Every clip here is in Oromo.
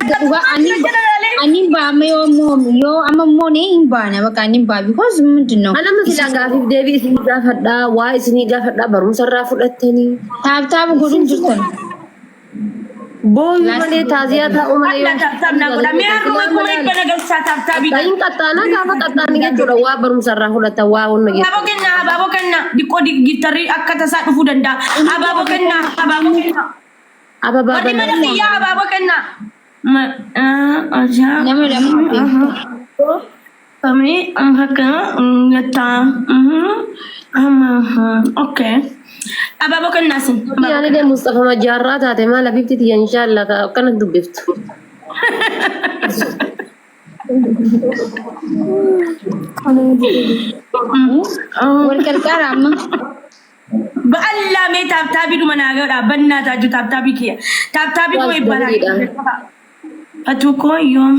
Dhugaa ani baama yoo yoo amma immoo ne hin baana bakka ani baa because ምንድን ነው Anama silaa gaafiif deebii isinii gaafadhaa, waa isinii gaafadhaa, barumsa irraa fudhattanii. Tap tap godhuun jirtan. Booyuu malee taaziyaa taa'uu malee Alla tap tap naa godha. Mee har'uma 100,000 galchaa tap tapiidhaan. Qaxxaayin qaxxaanaa gaafa qaxxaanii jechuudha waa barumsa irraa fudhatan waa wanna Habaaboo jettu. kennaa, habaaboo kennaa. Diqqoo giftarri akka tasaa dhufuu danda'a. Habaaboo kennaa, habaaboo kennaa. Ababaa Warri mana banaa. kiyyaa habaaboo kennaa. Ma- ah, ajaa. Nama lama hafe. Kamii akka gattaa. Okay. Abaaboo kennaa isin. Ani illee Mustafa Majaarraa taate maal habibti tiyya inshaallah ka akkana dubbiftu. Wal qarqaara amma. Ba'allaa mee tap tapiidhuma naa godhaa bannaa taaju tap tapii kiyya. Tap tapii kuma Waas 100 dabiliidha. Fatuu koo yoom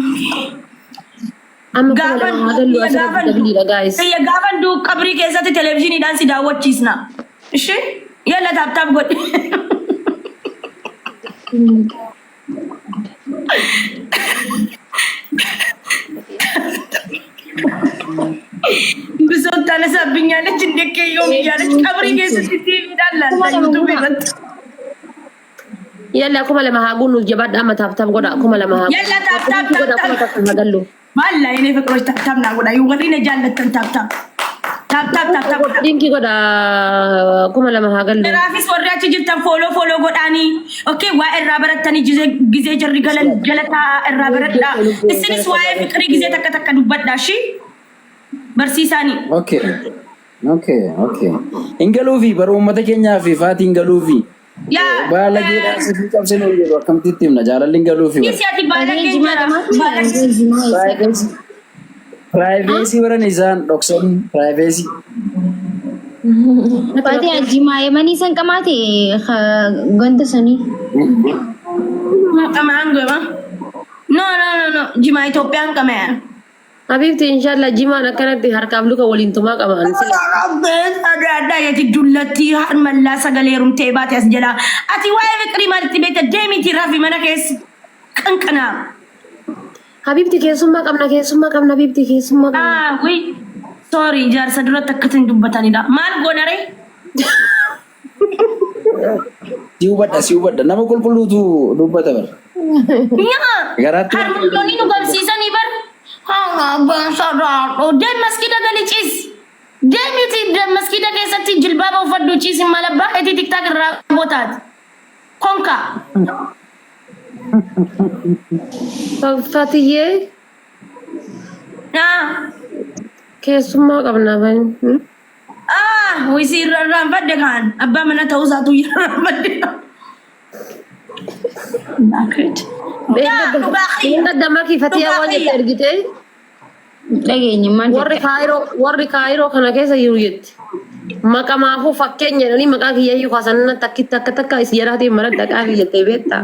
Amma kuma gaafan lama haa gallu kiyya asirratti gaafan dabiliidha guys. kiyya gaafan duu qabrii keessatti televezyiiniidhaan si daawwachiisna. Ishee yalla tap tap godhi. Bisoon ታነሳብኛለች እንደ keeyyoom እያለች qabrii keessatti tiiviidhaan Kuma laalta lama yuutuubii guutaa. irratti. Yalla 2000 haa guunnu jabaadha amma tap tap godha 2000 haa Yalla tap tap tap godha tap. 1000 haa gallu. Maalla የኔ ፍቅሮች tap tap naa godha. Warri na jaallattan tap tap. Tap tap tap tap godha. Linkii godha 2000 haa gallu. Kanaafis warri achi jirtan follow follow godhaanii. Okay, waa irraa barattanii gizee jarri galan jala taa'aa irraa baradhaa. Isinis waa'ee fiqirii gizee takka takka dubbadhaa shi barsiisaanii. Okay. Hin galuufi bara uummata keenyaa fi faatii hin galuufi. Yaa Baalageedhaan sifii cabsinu hin jedhu akkamitti itti himna jaalalli hin galuufi bara. Isi ati Badee baalageen jimaa jira. dhamaatu Baalageen. jimaa eessa? Privacy. Privacy baran isaan dhoksan privacy. Faatee jimaa yemanii san qamaate ganda sanii. Qamaan goba. No, no, no, no. Jimaa Itoophiyaan qamee. Habibti inshallah jimaan akkanatti harkaaf luka waliin tumaa qaban. Adda jechi dullattii harmallaa sagalee rumtee baate as jalaa. Ati waa'ee fiqirii maalitti beekta? Deemiitii rafi mana keessa. Qanqanaa. Habibti keessummaa qabna keessummaa qabna habibti keessummaa qabna. Ah, wi. Sorry, jaarsa duratti akkatiin dubbatanidha. Maal goona ree? Si hubadha si hubadha nama qulqulluutu dubbata bara. Nyaa. Garaatti Harmoltoonni nu gamsiisanii bar. Deem maskiida gali ciis. Deemiti maskiida keessatti jilbaaba uffadhu ciisi maal abbaa keetii TikTok irraa gootaati. Konka. Fatiyyee Ah. keessummaa qabna. Ah, wisi irra irraanfadhe kaan abbaa mana ta'uu isaatu irraanfadhe. Yaa dhugaa kiyya. Gaddamaa kiifatiyaa Dhugaa waan jette kiyya. ergite Dhageenye maal warri jette? kaayiroo warri kaayiroo kana keessa jiru jetti. Maqamaafuu fakkeenya jedhanii maqaa kiyyayyuu kaasan takki takka takka is jalaatiin mana dhaqaa fi jettee beektaa.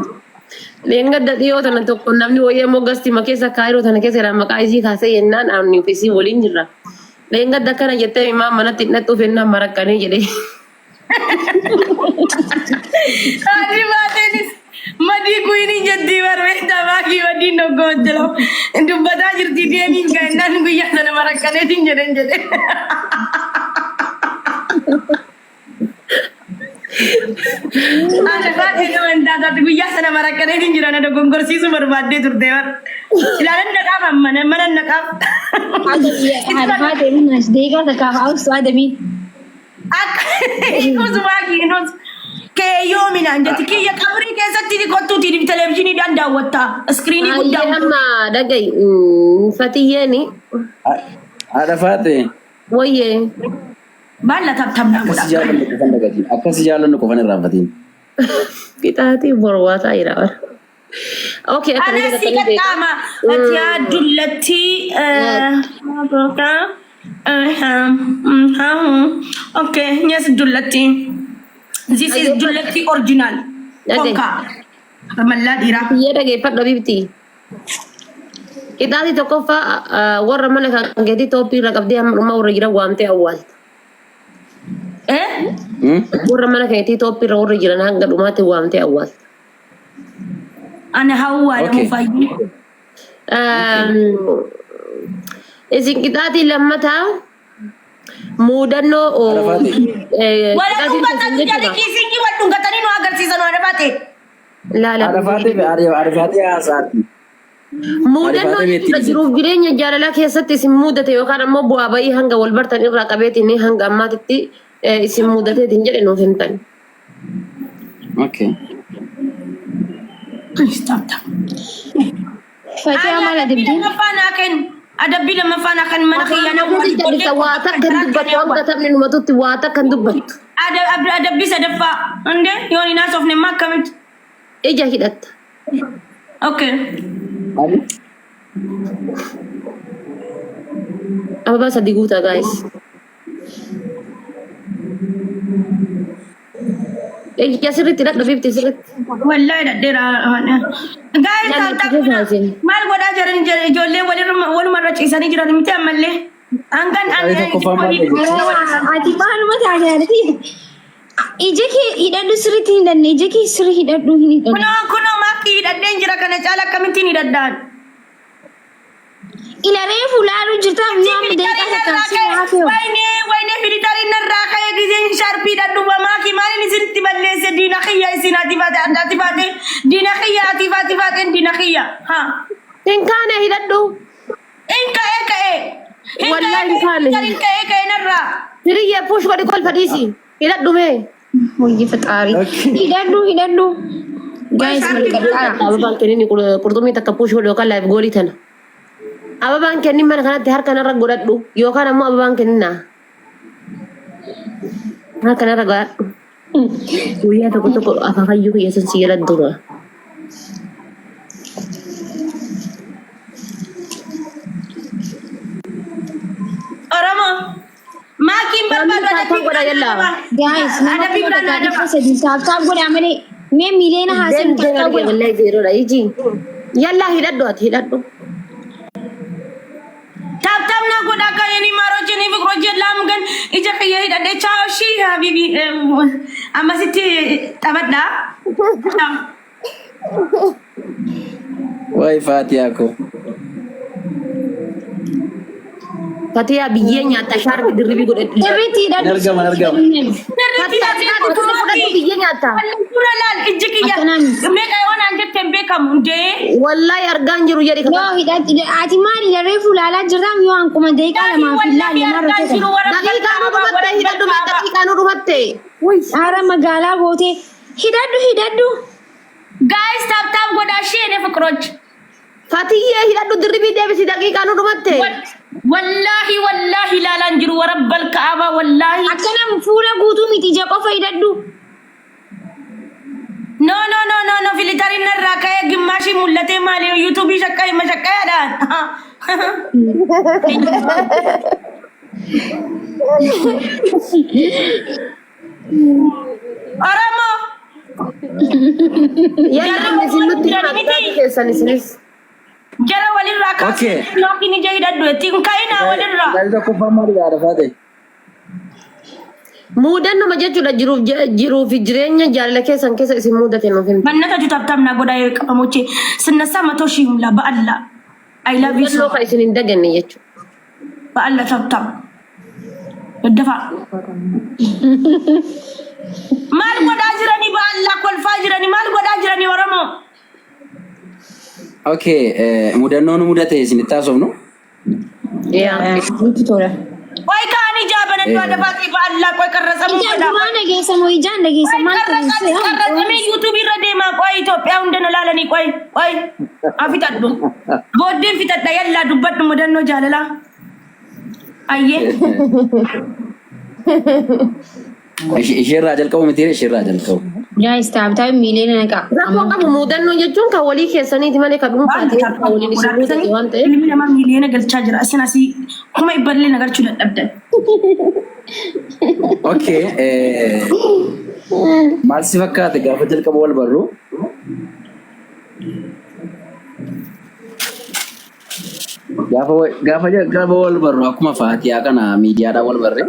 Leengadda dhiyoo tana tokko namni wayii immoo gastima keessa kaayiroo tana keessa jira maqaa isii kaasee jennaan ani fi isii waliin jirra. Leengadda akkana jettee himaa manatti hin dhaqxuuf jennaan maraqqanee jedhee. Haadhi baateenis madii kuiniin jettii barbeektaa baakii madiin doggoottelo. Dubbataa jirti deemiin ka'ennaan guyyaa sana maraqqaneetiin jedhen jedhe. Haadha baatee nama hin taataati guyyaa sana maraqqaneetiin jira na dogoggorsiisuu barbaaddee turte bar. Ilaalan naqaaf amma mana naqaaf. Haadha faatee minnaas deeqaa takkaaf awustu adamiin. Akka hiikuus waaqiinus keeyyoo minaan jetti kiyya qabrii keessatti kottuuti televezyiiniidhaan daawwatta iskiriinii Hayyee guddaa. amma dhaga'i Fatiyyeeni Haadha faate wayyee Baalla tap tap naa akkasi godha. jaalannu qofan dagatiin akkasi jaalannu qofan irraanfatiin. qixaatii borwaataa jira bara. Okay akkana Anas si jedhatanii beekaa. qaxxaama ati dullattii. Okay, yes dullattii. This is dullattii original. Dhaga'i. Konkaa. Mallaa dhiiraa. Biyya dhageeffadhu bibti. Qixaatii tokkoffaa warra mana kan keetii tooppii irra qabdee hamma dhumaa warra jiran waamtee awwaalta. Eh? Warra mana keetii tooppii irra warra jiran hanga dhumaatti waamtee awwaalta. Ana hawwaa Okay. nama faayyee. Isin qixaatii lammataa muudannoo Arafaate. Wala qixaatiin dhungatanii keessan jarri jechuudha. kiisingii wal dhungatanii nu agarsiisan waan rafaate. Laala. Arafaatee fi Arafaatee haasaati. Muudannoo Ariifatee jechuudha beekti. jiruuf jireenya jaalalaa keessatti isin mudate yookaan ammoo bu'aa ba'ii hanga wal bartan irraa qabeetiin hanga ammaatitti isin mudateetiin jedhe nuuf himtan. Okay. Fatiha maal Adabbii adabdee? lammaffaa naa kennu. Adabbii lammaffaa naa kennu mana kiyyaa Afaan jal'isa waa takka hin dubbattu hanga taphni dhumatutti waa takka hin dubbattu. Adabbii sadaffaa. Hundee yoon hin haasofne immoo akkamitti? Ija hidhatta. Okay. Ali? Ababaa sadii guutaa gaayis. Ija sirriitti hidhadhu bifti sirriitti. Wallahi dhadheera. Gaa'el Lama taa'u itti fufaa isin. maal godhaa jiran ijoollee walumarra ciisanii jiran miti ammallee. Hangan Ani tokkoffaa maal jedhu? Ati maaluma taate haadhati? Ija kee hidhadhu sirriitti hin hidhanne. Ija kee sirrii hidhadhu hin hidhanne. Kunoo kunoo maakkii hidhadheen jira kana caala akkamittiin hidhadhaan? Ila reefu laaluu jirta yoo amma daqiiqaa takkaan si haafeewu. Wayne wayne filitariin narraa ka'e giseen shaarpii hidhadhu maakii maaliin isinitti balleesse diina kiyya isin ati baate ati baate diina kiyya ati baate baate diina kiyya haa. Hin kaane hidhadhu. In ka'ee ka'ee. Hin Wallahi hin ka'ee kaane. filitariin ka'ee ka'ee narraa. Hiriyyee push godhi kolfa dhiisi. Hidhadhu mee. Hojii faxaarii. Okay. Hidhadhu hidhadhu. Guys wal qarqara. Ababaan kennin qurxummii takka push godhi yookaan live goolii tana. Ababaan kennin mana kanatti harka narra godhadhu yookaan ammoo ababaan kenninaa. Harka narra godhadhu. Guyyaa tokko tokko akaakayyuu kiyya san si jala dura. Oromoo. Maakiin Namni barbaadu tap adabbii godha biraan yallaa. adaba. Guys nama Adabbii kuma biraan takkaa adaba. dhibba sadii tap tap godhaa malee mee miileena haasa'u Deem tap deem tap argee godhaa. wallahi zeeroodha iji. Yallaa hidhadhu ati hidhadhu. Tap tap na godhaa kan inni maarojin fiqrojin laamgan ija kiyya hidhadhe chaaw shii habibi ammasitti taphadhaa. Wayi Faatiyaa koo. Fatiyaa biyyee nyaatta shaarbi dirribii godhadhu. Sirriitti hidhadhu. Hin argama, hin argama. Sirriitti Fatiyaa hidhadhu fudhadhu biyyee nyaatta. Dura laal ijji kiyya Akkanaan. meeqa yoo naan jette hin beekamu hundee. Wallahi argaan jiru jedhi Yoo hidhadhu ati maali reefu laalaa jirtaam yoo hanquma daqiiqaa lamaaf hin laalle maal hojjetan? Daqiiqaa nu dhumatte hidhadhu mee daqiiqaa nu dhumatte. Haara magaalaa gootee hidhadhu hidhadhu. Guys tap tap godhaa ishee ne fiqroch. Fatiyyee hidhadhu dirribii deebisi daqiiqaa nu dhumatte. Wallaahi wallaahi ilaalaan jiru warabbal ka'aba wallaahi. Akkanam fuula guutuu miti ija qofa hidhadhu. No no no no no filitariin narraa ka'ee gimmaashii mul'atee maali yuutuubii shaqqa'e mashaqqa'eedhaan. Oromoo. Yalla inni isin nutti Jara himaa miti. qixaatii keessan isinis. Jara walirraa Okay. kaasee yookiin ija hidhadhu ittiin ka'inaa walirraa. Gaarii tokkoffaa maalidha Arafaate? Muudannuma jechuudha jiruuf jiruu fi jireenya jaalala keessan keessa isin mudate nuuf himta. Bannatatu tap tap na godhaa qabamoche ስነሳ መቶ ሺህ ሙላ በአላ I love you so Mudannoo kan isin hin daganne jechuudha. በአላ tap tap daddafaa maal godhaa jiranii በአላ kolfaa jiranii maal godhaa jiranii Oromoo Okay, mudannoo nu mudate isinitti haasofnu. Yaa. Nutti tola. ቆይ kaanii jaabanadhu adabaati በአላ ቆይ ቀረጸሙ Ijaan duraan dhageessa moo ijaan dhageessa maal ta'e? ቀረጸሜ ዩቱብ irra deemaa qoy Itoophiyaa hunda na laalanii qoy qoy haa fixadhu booddeen fixadha yallaa dubbadhu mudannoo jaalalaa ayyee Isheerraa jalqabu miti isheerraa jalqabu. Guys tap tap miileena naqaa. Rakkoo qabu mudannoo jechuun kan walii keessaniiti malee kan dhuunfaati kan waliin isin mudate waan ta'eef. Ilmi namaa miiliyoona galchaa jira. Isin asii kuma dhibballee na galchuu dadhabdan. Okay, maal si fakkaate gaafa jalqaba wal barru? Gaafa gaafa jalqaba wal barru akkuma Faatiyaa kana miidiyaadhaan wal barre.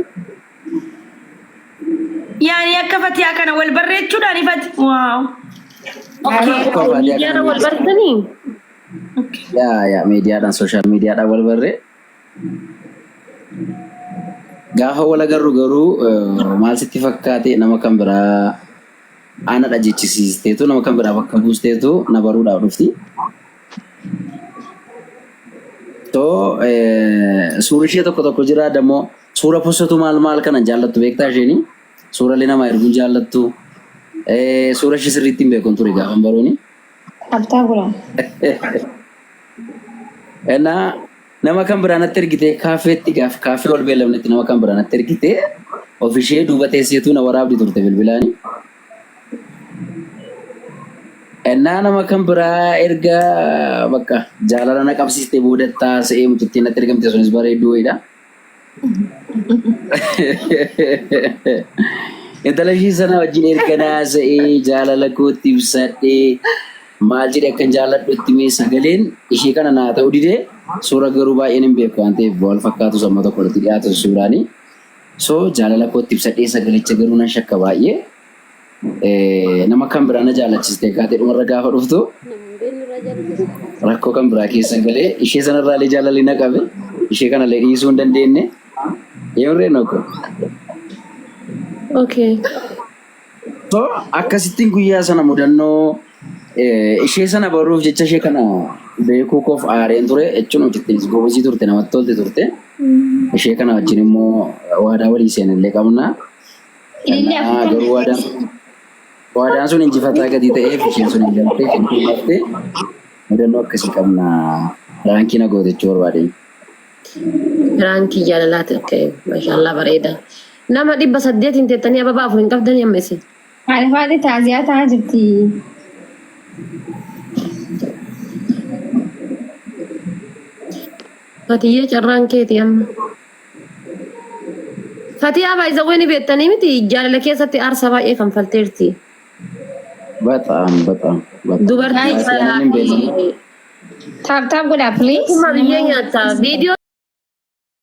Yaani akka Fatiyaa kana wal barreechuudhaan ifati. Waaw. Okay. Akkuma Faatiyaa Miidiyaarra kana wal bartanii? Yaa yaa miidiyaadhaan social miidiyaadhaan wal barree gaafa wal agarru garuu maal sitti fakkaate nama kan biraa ana jechisiisteetu nama kan biraa bakka buusteetu na baruudhaaf dhufti. So suurri ishee tokko tokko jira dammoo suura postatu maal maal kana jaallattu beektaa isheeni suuraalee namaa erguun jaallattu suura ishee sirriitti hin beekun ture gaafa baruuni. Tap tap godhaa. Ennaa nama kan biraa natti ergite kaafeetti gaaf kaafee wal beellamnetti nama kan biraa natti ergite of ishee duuba teesseetu na waraabdi turte bilbilaani. Ennaa nama kan biraa erga bakka jaalala na qabsiiste booda taasisee mucittiin natti ergamte sunis bareedduu wayiidha. Intala ishii sana wajjin erga naasa'ee jaalala kootti ibsadhee maal jedhee akkan jaalladhutti mee sagaleen ishee kana naa ta'uu didee suura garuu baay'een hin beeku waan ta'eef wal fakkaatu samma tokko irratti dhiyaatu suuraanii. So jaalala kootti ibsadhee sagalicha garuu nan shakka baay'ee. Nama kan biraa na jaalachiste kaatee dhumarra gaafa dhuftu rakkoo kan biraa keessa galee ishee sanarraallee jaalalli na qabe ishee kanallee dhiisuu hin dandeenye. Yeemree nokko. Okay. So akkasittiin guyyaa sana mudannoo ishee sana baruuf jecha ishee kana beekuu koof aareen ture jechuun hojjettiinis gobazii turte namatti tolte turte. Ishee kana wajjin immoo waadaa walii seenallee qabna. Ilillee Kanaaf afurtamii garuu waadaan sun injifataa gadi ta'eef isheen sun hin galtee isheen kun haftee mudannoo akkasii qabna. Raankii na goote jechuu barbaade. Raankii jaalalaati. Okay. Maashaallah bareeda. Nama 800 teettanii ababaa afur hin qabdanii amma isin. Haadha faati taaziyaa ta'aa jirti. Fatiyyee carraan keeti amma. Fatiyaa baay'isawwee ni beektanii miti jaalala keessatti aarsaa baay'ee kanfalteerti. Bataam bataam bataam. Dubartii Fatiyaan hin beekamu. Tap tap godhaa please. Akkuma biyyee nyaata. Viidiyoo